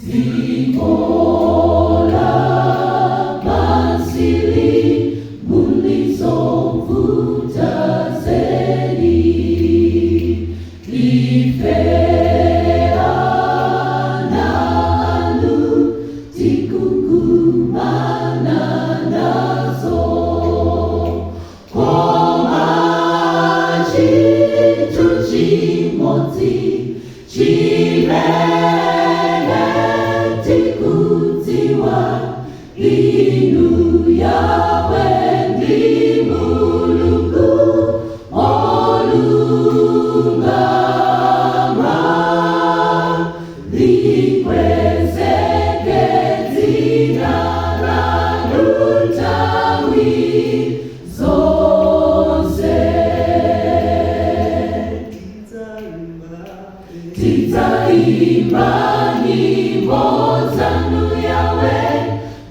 Dziko lapansi muli zovuta zedi. Ife ana anu tikukumana nazo. Koma chinthu chimodzi chimene tikudziwa, inu Yahweh ndi Mulungu olungama. Likwezeke dzina lanu nthawi zonse. Tidzaimba nyimbo zanu Yahweh,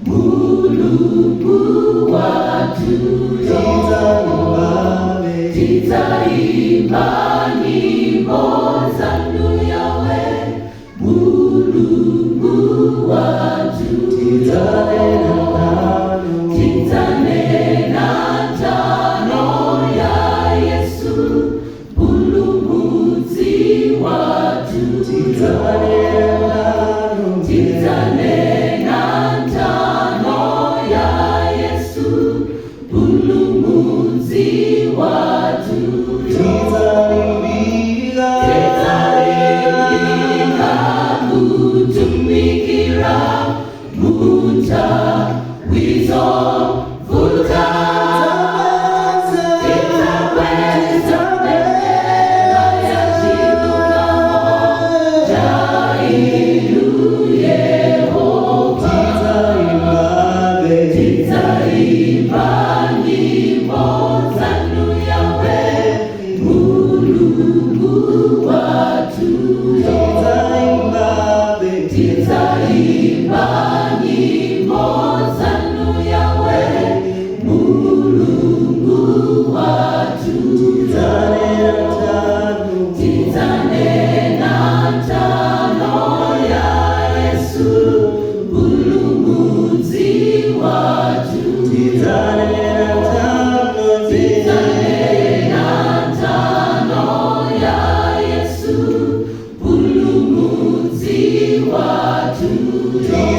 Mulungu wathuyo. Tidzaimba nyimbo zanu Yahweh, Mulungu wathuyo. Tidzanena nthano ya Yesu, Mpulumutsi wathuyo. Tidzanena nthano ya Yesu, Mpulumutsi wathuyo. Tidzalimbika kutumikira mu nthawi zovuta. Tidzakweza mbendera ya chilungamo cha inu Yehova. Tidzaimba nyimbo zanu Yahweh, Mulungu wathuyo. Tidzaimba nyimbo zanu Yahweh, Mulungu wathuyo. Tidzanena nthano ya Yesu, Mpulumutsi wathuyo. Tidzanena nthano ya Yesu, Mpulumutsi wathuyo.